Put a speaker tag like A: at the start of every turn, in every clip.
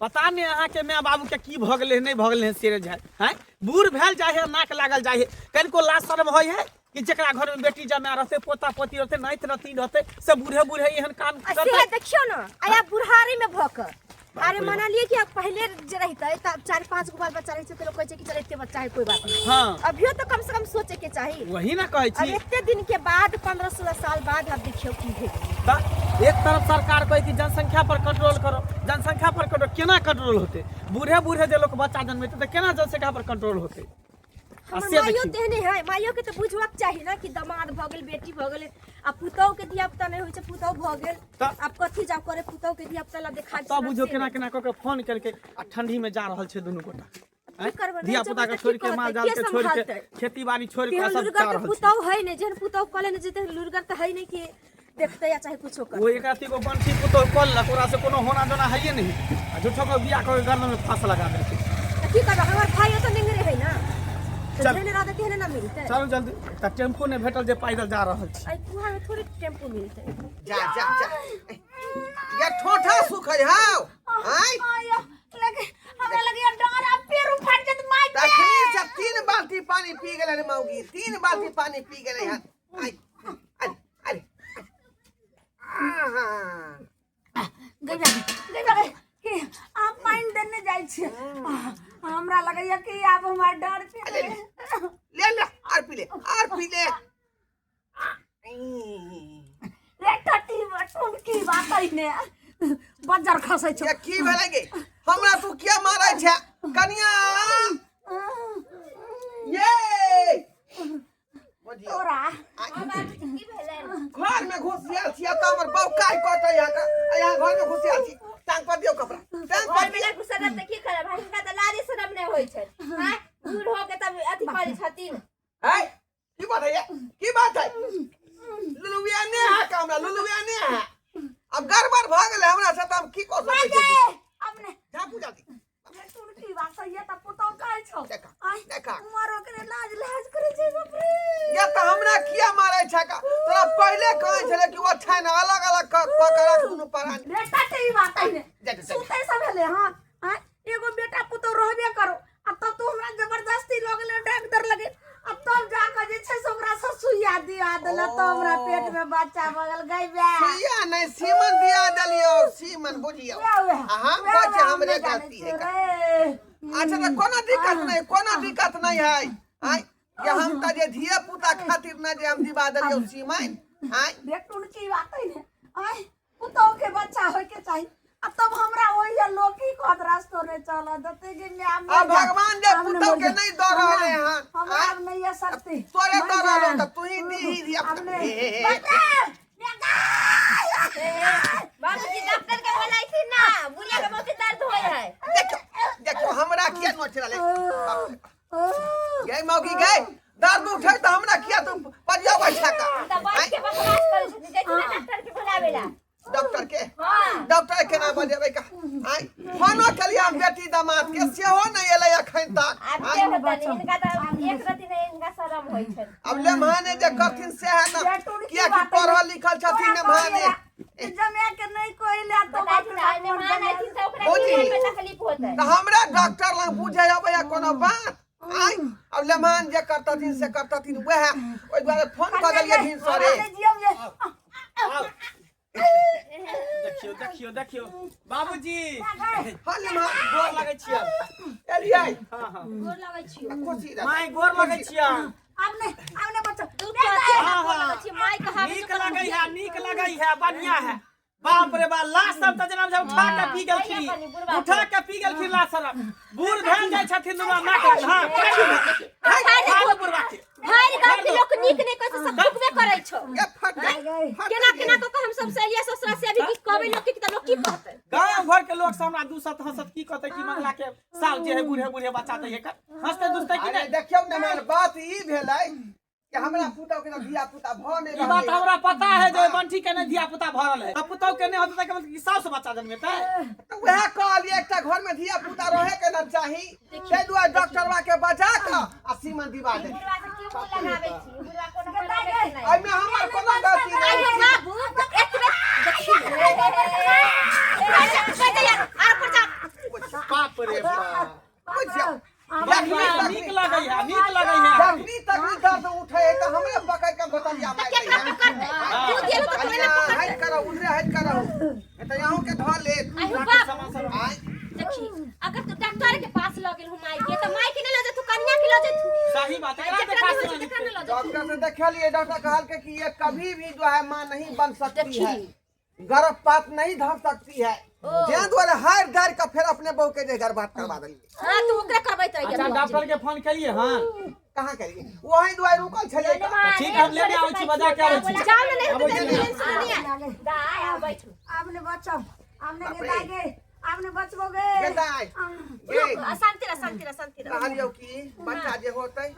A: पता नहि अहाँके माय बाबूके की भऽ गेलै नहि भऽ गेलै से जाय हैं बूढ़ भेल जाइ है नाक लागल जाइ है कनिको लाज शर्म होइ है कि जकरा घर में बेटी जमाय रहतै पोता पोती रहतै नाति नातिन रहतै से बूढ़े बूढ़े एहन काम
B: आ
A: करतै
B: सेहे देखियौ ने आया बुढ़ारी में भऽ कऽ अरे मना लिए कि अब पहले जे रहितै तब चार पांच गो बाल बच्चा रहै छै तऽ लोक कहै छै कि चल एते बच्चा है कोई बात नहीं
A: हाँ
B: अभियो तो कम से कम सोचे के चाही
A: वही ना कहै
B: अब
A: छी
B: एते दिन के बाद 15-16 साल बाद अब देखियौ की भेल
A: तऽ एक तरफ सरकार कहै कि जनसंख्या पर कंट्रोल करो जनसंख्या पर कंट्रोल केना कंट्रोल होतै बूढ़े बूढ़े जे लोक बच्चा जन्मेतै तऽ केना जनसंख्या पर कंट्रोल होतै आ
B: हमर
A: से
B: माइयो
A: देखियौ
B: तेहने है माइयो के तऽ बुझबाक चाही ना कि दमाद भऽ गेल बेटी भऽ गेल आ पुतहु के धिया पुता नहि होइ छै पुतहु भऽ गेल
A: तऽ
B: आब कथी जाउ करे पुतहु के धिया पुता ला देखा
A: तब बुझियौ केना केना कऽ के फोन केलकै आ ठंडी में जा रहल छै दुनू गोटा
B: की करबै, नहि
A: धिया पुता
B: जेबै
A: के
B: तऽ
A: छोड़
B: की
A: के माल
B: कहतै,
A: जाल
B: के
A: के छोड़ के
B: सम्हालतै?
A: खेती बाड़ी छोड़ के
B: तेहन
A: सब जा
B: लुरगर के
A: रहल छै
B: पुतहु है नहि जेहन पुतहु कले नहि जेतै लुरगर तऽ है नहि कि देखतै या चाहे कुछो
A: ओ
B: करतै
A: एक अथी को बंसी पुतोह कऽ लेलक ओकरा से कोनो होना जोना हैये नहीं आ झूठो के बियाह कऽ के गर्दन में फांस लगा देलकै
B: तऽ की करबै हमर भाइयो तऽ निंगरे है ना तऽ
A: चल।
B: जेहने रहतै तेहने ना मिलतै
A: चलू जल्दी एकटा टेम्पू नहि भेटल जे पैदल जा रहल छी
B: एहि कुहा में थोड़े टेम्पू मिलतै
C: जा जा जा ये ठोठा सुखै हौ आय
D: लगे हमरा लगे डर आ पेड़ उफाड़ जत माइक
C: तखनी से तीन बाल्टी पानी पी गेलै रे मौगी तीन बाल्टी पानी पी गेलै हन आय अरे अरे आहा
D: गइबा गइबा कि आप पानि देने जाइ छी हमरा लगैया कि आब हमर डर
C: ले ले ले ले आर पी ले आर पी ले
D: रे टटी टुनकी बात ने बज्जर खसै छौ
C: ये की भेलै गे हमरा तू किया मारै छै कनिया ये बुझियौ
D: तोरा
B: की भेलै
C: घर में घुसियाल छियै तऽ हमर बाउ काय कटै यहाँ का यहाँ घर में घुसियाल छी टांग पर दियौ कपड़ा टांग
B: घर
C: पर
B: में
C: दियौ
B: नहि घुसल तऽ की करब हिनका तऽ लाजे शरम नहि होइ छै आँय बूढ़ हो के तब अथी करै छथिन
C: है की बात है ये की बात है लुलुया ने है का हमरा लुलुया ने है अब गड़बड़ भऽ गेलै हमरा से तऽ हम की कऽ सकै छी
D: अपने
C: झापू जल्दी
D: टुनकी बात ये तऽ पुतौ कहै छौ
C: देखा
D: आँय
C: देखा
D: उमर ओकरे लाज लाज करै छै बाप रे
C: ये तऽ हमरा किया मारै छै का तोरा पहिले कहै छलै कि ओ छै ने अलग अलग कऽ कऽ के राख दुनू परानी
D: रे टटी बात ने
C: जा, जा, जा।
D: सुतै सब भेलै हँ आँय एगो बेटा पुतौ रहबे करो आ तब तू हमरा जबरदस्ती लऽ गेलै डॉक्टर लगे आ तब जाकऽ जे छै से ओकरा से सुइया दिया देलक तब हमरा पेट में बच्चा भऽ गेल गई बे
C: सुइया नहि सीमन दिया देलियौ सीमन बुझियौ
D: वएह वएह
C: आ हम
D: वएह
C: कहै छियै
D: वएह हम
C: हमरे
D: नहि जानै
C: गलती है
D: छियै
C: का
D: रे।
C: अच्छा तऽ कोनो दिक्कत नहि कोनो दिक्कत नहि है आँय जे हम तऽ जे धिया पुता खातिर ने जे हम दिवा देलियौ सीमन आँय
D: देख टुनकी बात है ने आँय पुतहु के बच्चा होय के चाही आ तब हमरा ओहि लोग की कहत रास्तो नहीं चल देते कि मैं मर
C: आ
D: जाए।
C: भगवान जे
D: हम नहीं
C: पुतहु
D: मर
C: के
D: जाए।
C: नहीं दऽ रहले हन
D: हमरा
C: आँय
D: अब नहीं है शक्ति
C: तोरे
D: मर
C: दऽ रहलो
D: जाए।
C: तऽ तू ही दीही धिया
D: अब
C: पुता
D: नहीं।
C: हे, हे, हे।
D: बाप रे!
B: बाबूजी डॉक्टर के बोलाइथिन ना बुढ़िया के बहुत दर्द होय है
C: देखियौ देखियौ हमरा किया नोच रहले बाप रे बाप। गई मौगी गई दर्द उठे तऽ हमरा किया तू पजिया बैठा का
B: तऽ बैठ के बकवास करै छथिन जैथिन ना डॉक्टर के बोलावे ला
C: डॉक्टर के
B: हाँ
C: डॉक्टर के ना बजेबै का आइ फोनो केलियै हम बेटी दामाद के सेहो नहि एलै अखन तक
B: आब
C: आइ
B: के होतनि हिनका तऽ एक रति नहि हिनका शरम होइ छनि
C: अब लेम्हाने जे करथिन सएह ने कियाकि पढ़ल लिखल छथिन लेम्हाने
D: जमा के नहीं कोई ले तो
B: बताथिन आइ मेहमान अयथिन तऽ ओकरा
C: भौजी।
B: की में तकलीफ होतै
C: तऽ हमरा डॉक्टर लग बुझे अबैया कोनो बात आइ अब लेम्हान जे करतथिन से करतथिन वएह ओहि दुआरे फोन कऽ देलियै भिनसरे
A: आउ। देखियौ देखियौ देखियौ बाबूजी
C: हँ लेम्हान
A: गोर लगै छियै
C: एलियै
A: हाँ हाँ
B: गोर लगै छियौ
C: खुशी रह
A: माय गोर लगै छियै
D: अब नहीं अब नहीं बच्चा
B: तू कथी
A: हाँ,
B: गोर
A: हाँ।
B: लगै छियै माय कहाबै
A: नीक लगै है नीक लगै है बढ़िया है बाप रे बा लाश सब तऽ जेना बुझाइ उठा के पी गेलखिन
B: कहिया कनि बुढ़बा
A: उठा के पी गेलखिन लाश सब बूढ़ भेल जाइ छथिन दुनू नाक हाँ
B: भारी
A: बुढ़बा के
B: भारी गाँव के लोग नीक नहीं कहै छै सब थुकबे करै छौ
C: ये फट गई फट
B: केना
C: गई।
B: केना कऽ के हम सब सहेलिया ससुरा से अभी की कहबै लोग के तऽ लोग की कहतै
A: गाँव घर के लोग सब हमरा दूसत हंसत की कहतै कि मंगला के साल जे है बूढ़े बूढ़े बच्चा दै है हंसते दुसते कि
C: अरे
A: नहि
C: देखियौ ने हमर बात ई भेलै कि हमरा पुतहु के धिया पुता भऽ नहि
A: ई बात
C: रहलै
A: हमरा पता है जे बंठी के नहि धिया पुता भरल है आ पुतहु के नहि होतै तऽ मतलब कि साउस बच्चा जन्मेतै
C: तऽ उएह कहलियै एकटा घर में धिया पुता रहे के न चाही ताहि दुआरे डॉक्टरवा के बजा कऽ आ सीमन दिवा दे
B: बुढ़वा से क्यों मुँह लगाबै छी बुढ़वा कोनो कराबै छै नहि
C: एहिमे हमर कोनो गलती नहि
B: आइयो बाबू एतबे देखी आर पर जा
A: बाप रे बाप।
C: बुझियौ।
A: बढ़िया, नीक लगै है, नीक लगै है।
C: जखनी तखनी दर्द उठे है तऽ हमरे पकड़ के गोतलिया
B: तऽ
C: मारि
B: केकरा
C: दै है।
B: पकड़तै तू देलू तऽ तोरे ने
C: कनिया
B: पकड़तै
C: हटि करौ, उधरे हटि करौ। ए तऽ अहूँ के धऽ लेत।
B: आहि बाप
C: आँय,
B: देखी अगर तू डॉक्टर के पास लऽ गेल हूँ माई के तऽ माई के नहीं लऽ जेतू कनिया के लऽ जेतू
A: सही बात है, एकरा
B: जेकरा
A: देखा
B: नहीं होइ
A: से
B: छै तकरा नहीं लऽ जेतू
C: डॉक्टर से देखलिए डॉक्टर कहलकै कि ये कभी भी जो है माँ नहीं बन सकती
B: देखी।
C: है गर्भपात नहीं धर सकती है जे दुआरे हार गार के फेर अपने बहू के जे गर्भपात करवा देलिए
B: हाँ तू ओकरा करबैत रहिए
A: अच्छा डॉक्टर के फोन केलिए हाँ
C: कहाँ करिए वही दुआरे रुकल छलिए
A: तऽ ठीक है, हम लेने आबै छी बजा के आबै छी
B: जाओ ना नहीं
A: आबै
B: तो
A: छी।
B: एम्बुलेंस नहीं है दाय आ बैठू
D: आब ने बचाओ आब ने
C: बाप रे।
D: दाय गे आब ने बचबो गे
C: गे दाय गे
B: शांति रह शांति रह शांति रह
C: कहलियौ कि बच्चा जे होतै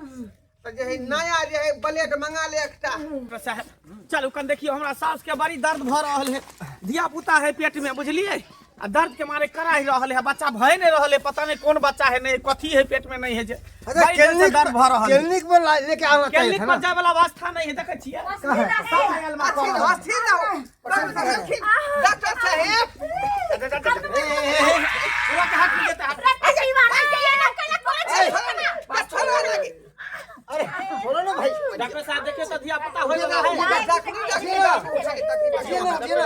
C: तऽ जे है नया जे है ब्लेड मंगा ले एकटा
A: डॉक्टर साहब चलू कन देखियो हमरा सास के बड़ी दर्द भऽ रहल है धिया पुता है पेट में बुझलिए आ दर्द के मारे कराहि रहल है बच्चा भय नहीं रहल है पता नहीं कौन बच्चा है नहीं कथी है पेट में नहीं है जे
E: अच्छा
A: बड़ी देर से
E: क्लिनिक
A: दर्द भऽ रहल है
E: क्लिनिक पर लेके आना चाहिए
A: क्लिनिक
E: था
A: पर
E: ना
A: जाय वाला अवस्था नहीं है देखै छियै
C: अस्थिर अस्थिर ना हो डॉक्टर साहब डॉक्टर साहब
A: पूरा के हाथ में जेतै हाथ
E: अरे बोलो ना भाई
A: डॉक्टर साहब देखियो तो धिया पुता होय वाला है
E: जी ना जी ना जी ना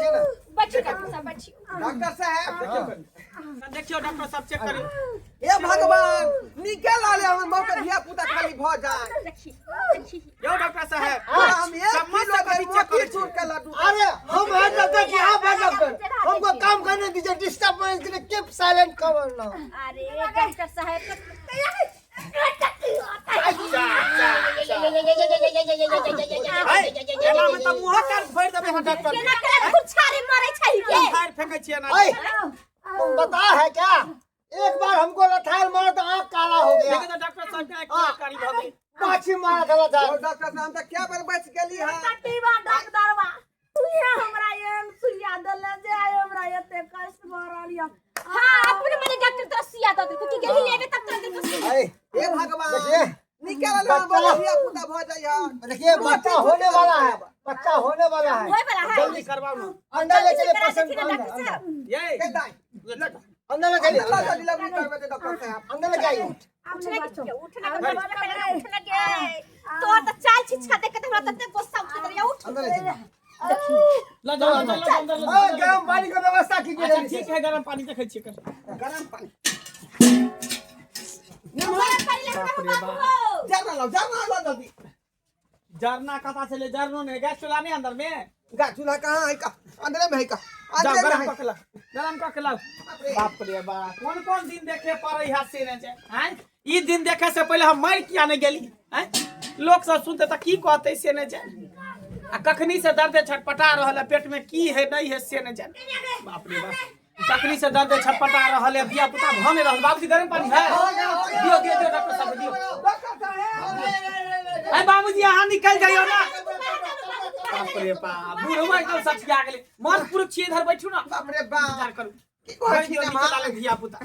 E: जी ना
B: बैठियो डॉक्टर साहब बैठियो
C: डॉक्टर साहब
A: देखियो डॉक्टर साहब चेक करियो
C: हे भगवान निके लाले हमर मौ के धिया पुता खाली भ जाए
B: देखी देखी
A: यो डॉक्टर साहब
C: हम एक
A: चम्मच
C: किलो
A: से
C: के
A: कभी चेक
C: मोती
A: करै
C: चूर
A: छी
C: के लड्डू
E: अरे हम हैं डॉक्टर कि आप हैं डॉक्टर हमको काम करने दीजिए डिस्टर्ब मत करिए कीप साइलेंट कवर now
B: अरे डॉक्टर साहब
A: है, एना में तऽ मुँह कान फोड़ि देबै हम डॉक्टर
B: केना केना खुरछारी मारै छै के
A: फाड़ फेंकै छियै एना
E: ऐ तुम बता है क्या एक बार हमको लथाल मारा तो आँख काला हो गया
A: देखियौ तऽ डॉक्टर साहब के आँखि पूरा कारी भऽ गेल
E: माछी मारा था लथाल
C: डॉक्टर साहब तऽ क्या बेर बच गेली है
D: कटीबा डॉक्टरवा तू ये हमरा एहन सुइया देले जे आइ हमरा एते कष्ट भऽ रहल यऽ
B: हां अपने मने डॉक्टर तोरा सुइया दऽ देलको कि गेली लेबे तब तोरा देलको सुइया
E: ऐ
C: हे भगवान
E: देखिए
C: निके लाले हमर
E: बच्चा-
C: धिया पुता भ जाए
E: देखिए बच्चा होने वाला है बच्चा होने वाला है
B: होय वाला है
A: जल्दी करवाओ ना
E: अंदर ले
B: जल्दी
E: चले
B: करा
E: पसंद
B: देथिन ना
E: अंदर
B: डॉक्टर साहब
A: ये
C: के दाई
E: अंदर ले चलिए
C: अंदर ला डिलीवरी करबे ते डॉक्टर साहब
E: अंदर ले जाइए
B: उठने के उठने के उठने उठने के तोर तऽ चाल छिछा देख के तऽ हमरा तते गुस्सा उठत रहैया उठ
E: अंदर ले चलिए
A: ल जाओ ल जाओ, ल जाओ अंदर ल जाओ।
E: ओए, गर्म पानी का व्यवस्था कीजिए
A: अच्छा
E: जल्दी से।
A: ठीक है गरम पानी देखै छियै कर
C: गरम पानी
B: गरम पानी लेके आबू बाबू हो
C: जरना लाओ जरना लाओ जल्दी
A: जरना कता से ले जरनो नहीं गैस चूल्हा नहीं अंदर में
C: गा चूल्हा कहाँ है का अंदरे में है का
A: जाओ
C: अंदरे में
A: गरम
C: है
A: कऽ के लाओ गरम कऽ के लाओ बाप रे बाप कोन कोन दिन देखे पड़ै है से ने जे आँय ई दिन देखे से पहिले हम मरि किया नहि गेली आँय लोक सब सुनते तऽ की कहतै से ने जान आ कखनी से दर्द छटपटा रहल है पेट में की है नहीं है से ने जान बाप रे बाप कखनी से दर्द छटपटा रहल है धिया पुता भऽ नहि रहल बाबूजी गरम पानी है दियो दियो दियो डॉक्टर साहब दियो अरे बाबूजी अहाँ निकल जाइयो ना बाप रे बाप बुढ़वा एकदम सठिया गेलै मर्द पुरुष छियै इधर बैठू ना
C: बाप रे बाप
A: विचार करू
C: की कहै छी
A: दियौ,
C: ने
A: निकल
C: माँ?
A: आले धिया पुता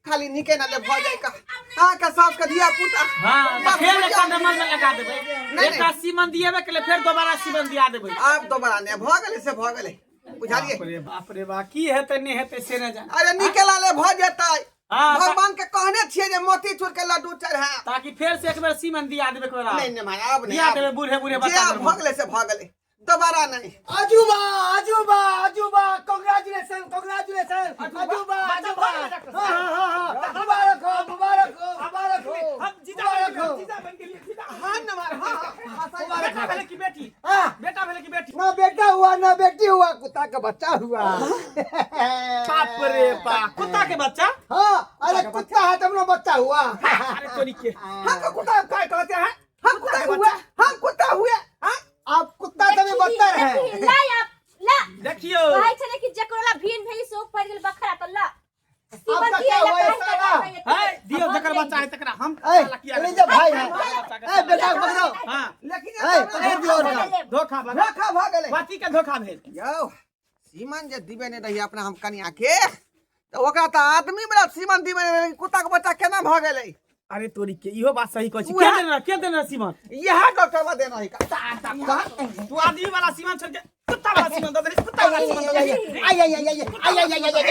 C: खाली निके ना ले भऽ जाय का अहाँ के सास के धिया पुता
A: हाँ तऽ फेर एकटा नंबर में लगा देबै
C: नहीं।
A: एकटा सीमन दिएबे के लिए फेर दोबारा सीमन दिया देबै
C: आब दोबारा ने भऽ गेलै से भऽ गेलै बुझलियै
A: बाप रे बाप रे बाप की हेतै नहि हेतै से नहि जान
C: अरे निके लाले भऽ जेतै
A: हाँ,
C: भगवान के कहने छियै जे मोतीचूर के लड्डू चढ़ायब
A: ताकि फेर से एक बेर सीमन दिया देबै एक बेर
C: नहीं नहीं भाई अब नहीं
A: दिया
C: आब
A: देबै बूढ़े बूढ़े
C: जे
A: बच्चा
C: आब भऽ गेलै से भऽ गेलै दोबारा नहीं
E: अजूबा अजूबा अजूबा कांग्रेचुलेशन कांग्रेचुलेशन अजूबा अजूबा हाँ हाँ हाँ मुबारक हो मुबारक हो मुबारक हो
A: हम जीजा
E: मुबारक हो
A: बन गेलियै, जीजा बन गेलियै, जीजा।
C: हाँ न मार हाँ हाँ सही बात।
A: बेटा भेलै कि बेटी
E: हाँ
A: बेटा भेलै कि बेटी
E: ना बेटा हुआ ना बेटी हुआ कुत्ता का बच्चा हुआ
A: बाप रे बाप कुत्ता के बच्चा
E: हाँ अरे कुत्ता है तब ना बच्चा हुआ
A: अरे तोरी के
C: हम कुत्ता काय कहते हैं हम कुत्ता हुए हम कुत्ता हुए हाँ
E: आप कुत्ता से भी बदतर है
B: ला आप ला
A: देखियो
B: कहै छलै कि जकरो ला भीन भेली से ओ पड़ि गेल बखरा तऽ ला सीमन
E: आपका
B: दिए
E: क्या
B: ला
E: हुआ
B: काहे
E: ऐसा
B: करबै
E: ना?
A: है दियो जकर बच्चा है तकरा हम
E: ए,
A: साला किया
E: अरे जब भाई है
A: बच्चा के
E: ए बेटा को पकड़ो
A: हां
C: लेकिन
E: ए पकड़ दियो और का
A: धोखा बा
C: धोखा भऽ गेलै
A: पति के धोखा भेल
C: यौ सीमन जे दिबे नहि रही अपना हम कनिया के तऽ ओकरा तऽ आदमी बला सीमन दिबे नहि रही कुत्ता के बच्चा केना भऽ गेलै
A: अरे तोरी के इहो बात सही कहै छी के
C: उएह-
A: देने रह के देने रह सीमन
C: इएह डॉक्टर देना है का
A: तू आदमी वाला सीमन छोड़ के कुत्ता कुत्ता वाला सीमन दऽ देली कुत्ता वाला सीमन दऽ देली
E: आई आई आई आई आई आई आई आई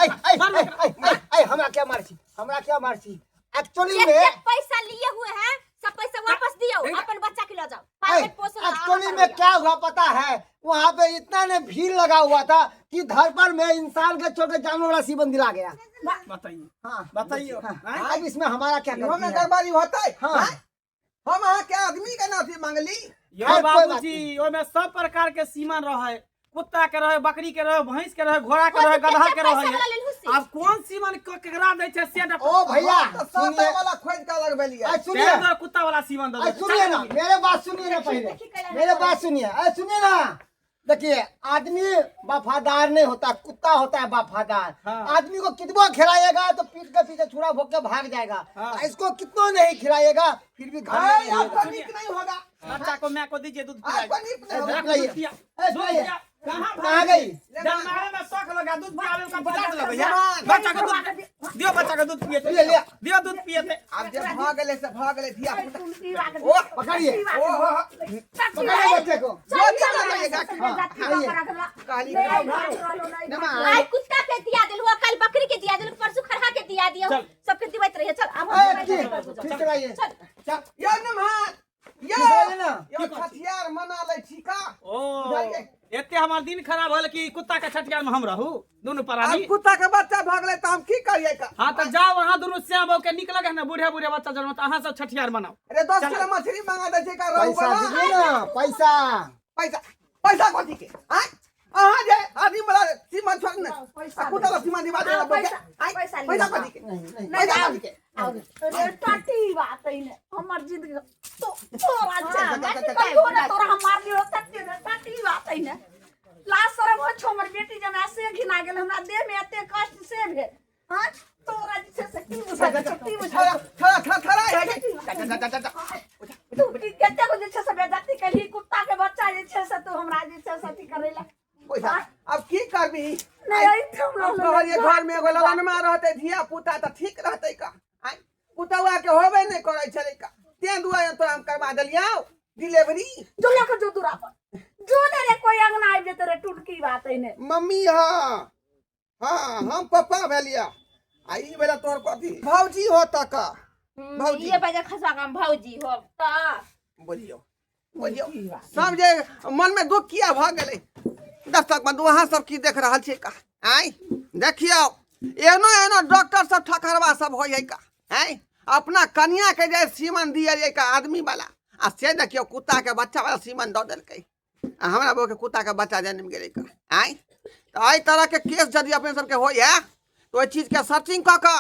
E: आई आई आई हमरा क्या मारছি हमरा क्या मारছি एक्चुअली में
B: एक पैसा लिए हुए हैं सब पैसा वापस दियो अपन बच्चा के ले जाओ पालन पोषण
E: एक्चुअली में क्या हुआ पता है वहाँ पे इतना ने भीड़ लगा हुआ था कि धर पर में इंसान के छोड़ के जानवर वाला सीबन दिला गया
A: बताइए
E: हाँ
A: बताइए
E: हाँ, अब इसमें हमारा क्या
C: इहो में
E: गलती है?
C: गड़बड़ी होतै
E: हाँ।
C: आँय? हम अहाँ के आदमी के नाथी मांगली
A: यो
E: खैर, कोई बात
A: बाबूजी ओहिमे सब प्रकार के सीमन रहे कुत्ता के रहे बकरी के रहे भैंस के रहे घोड़ा के रहे गधा के रहे आब कोन सीमन केकरा दै छै से डॉक्टर
E: ओ भैया
C: तऽ
E: सुनिए
C: सादा वाला खोज के लगबेलियै
E: अरे सुनिए
A: तें दुआरे कुत्ता वाला सीमन दऽ
E: अरे
A: दै छै।
E: सुनिए ना मेरे बात सुनिए ना पहले मेरे बात सुनिए अरे सुनिए ना देखिए आदमी वफादार नहीं होता कुत्ता होता है वफादार
A: हाँ।
E: आदमी को कितना खिलाएगा तो पीठ के पीछे छुरा भोग के भाग जाएगा
A: हाँ।
E: इसको कितना नहीं खिलाएगा फिर भी घर में
C: अरे
E: नहीं
C: आपको
E: रहेगा।
C: नीक नहीं होगा
A: बच्चा को माय को दीजिए दूध पिलाइए
C: आपको नीक नहीं होगा
A: रख दूध पिया
E: ए,
A: दूध
E: पिलाइए।
A: पिया कहाँ
E: कहाँ गई?
A: जमाने में शौक लगा दूध पियावे का पचास लगैया
C: जवान।
A: बच्चा के दूध दियो बच्चा के दूध पिए
E: ले, ले।
A: दियो दूध पिए थे
C: आब जे भऽ गेलै से भऽ गेलै धिया पुता
D: ओ
E: पकड़िए
C: ओ हो हो
E: पकड़िए बच्चे को
B: आई कुत्ता के दिया दिल हुआ कल बकरी के दिया दिल परसों खरहा के दिया दिया
A: चल।
B: सबके दिवत रहिए चल अब
E: ए, ठीक ठीक चलाइए
B: चल
E: चल
C: यो नमहर यो
E: चलाइए ना
C: यो छठियार मना लै छी का
A: ओ
C: बुझलियै?
A: एते हमर दिन खराब होल कि कुत्ता के छठियार में हम रहू दुनू
C: आब
A: प्राणी
C: कुत्ता के बच्चा भऽ गेलै तऽ हम की करियै का
A: हाँ तऽ जाओ अहाँ दुनू श्याम बाबू के निक लगे ने बूढ़े बूढ़े बच्चा जन्म तऽ अहाँ सब छठियार मनाउ
C: अरे 10 किलो मछली मंगा दै छै का रहू
E: पैसा
C: वाला
E: दीजिए ना पैसा
C: पैसा पैसा कथी के आँय अहाँ जे आदमी वाला सीमा छोड़ ने आ कुत्ता वाला सीमा दिवा देला
D: पैसा-
C: आँय
D: पैसा लिअ।
C: पैसा कथी के
E: नहीं नहीं
C: पैसा कथी के
D: अरे टटी बात है ने हमर जिंदगी तो तोरा छै
B: हाँ,
D: टटी कहियो ने तोरा हम मारलियो टटी ने टटी बात है ने लाज शरम होइ छौ हमर बेटी जमाय से घिना गेल हमरा देह में एते कष्ट से भेल हाँ तोरा जे छै से की बुझाइ छौ की बुझाइ
C: थोड़ा
D: छौ?
C: थोड़ा थोड़ा थोड़ा है जा जा जा जा
D: तू की कते को जे छै से बेइज्जती केलही कुत्ता के बच्चा जे छै से तू हमरा जे छै से अथी करै ला
C: पैसा अब की करबी
D: नहि एहिठाम
C: अब
D: रहलो
C: कहलियै घर में एगो ललनमा रहतै धिया पुता तऽ ठीक रहतै का आँय पुतौआ के होबे नहि करै छलै का तें दुआरे तोरा हम करवा देलियौ डिलीवरी
D: जो लऽ के जो दूरा पर जो ने रे कोई अंगना आबि जेतै रे टुटकी बात एने
C: मम्मी हाँ हाँ हम पप्पा भेलिया आ ई भेला तोहर कथी भौजी हो तक भौजी
F: ये बजा खसवा काम भौजी हो त
C: बोलियो बोलियो सब जे मन में दुख किया भऽ गेलै दर्शक बंधु अहाँ सब की देख रहल छियै का आँय देखियौ एहनो एहनो डॉक्टर सब ठकरवा सब होइ है का आँय अपना कनिया के जे सीमन दिए का आदमी वाला आ से देखियौ कुत्ता के बच्चा वाला सीमन दऽ देलकै आ हमरा बउके कुत्ताके बच्चा जन्म गेलै का आँय तऽ एहि तरहके केस यदि अपने सबके होइ है तऽ ओहि चीजके सर्चिंग कऽ कऽ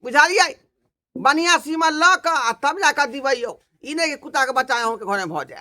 C: बुझलियै बढ़िआँ सीमन लऽ कऽ आ तब जा कऽ दिबैयौ ई नहि कि कुत्ताके बच्चा अहूँके घरमे भऽ जाय।